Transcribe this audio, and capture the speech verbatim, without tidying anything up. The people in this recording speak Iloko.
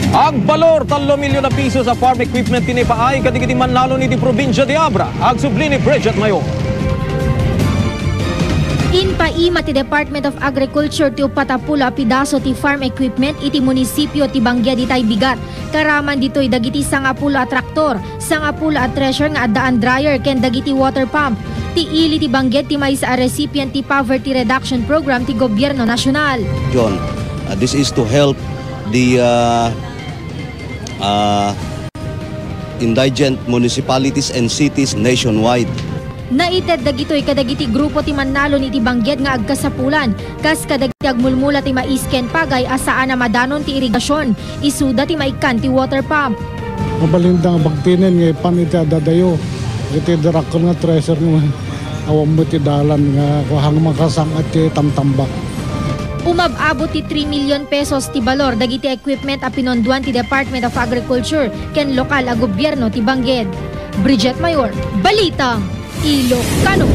Agbalor tallo milyon a pisos a farm equipment ti naipaay kadagiti mannalon iti probinsia ti Abra. Agsubli ni Bridget Mayor. Impaima ti Department of Agriculture ti uppat a pulo a pidaso ti farm equipment iti munisipio ti Bangged itay bigat. Karaman ditoy dagiti sangapulo a traktor, sangapulo a thresher nga addaan dryer ken dagiti water pump. Ti ili ti Bangged ti maysa a recipient ti poverty reduction program ti gobierno nasional. John, uh, this is to help the uh, uh, indigent municipalities and cities nationwide. Naited dagitoy kadagiti grupo ti mannalon iti Bangged nga agkasapulan, kas kadagiti agmulmula ti mais ken pagay a saan a madanon ti irigasion, isuda ti maikkan ti water pump. Mabalinda nga bagtinen nga ipan iti adadayo iti darakkel nga thresher nga awan met ti dalan nga kuhang makasang-at ti tamtambak. Umab-abot ti three million pesos ti balor dagiti equipment a pinondoan ti Department of Agriculture ken lokal a gobierno ti Bangged. Bridget Mayor, Balitang Ilocano.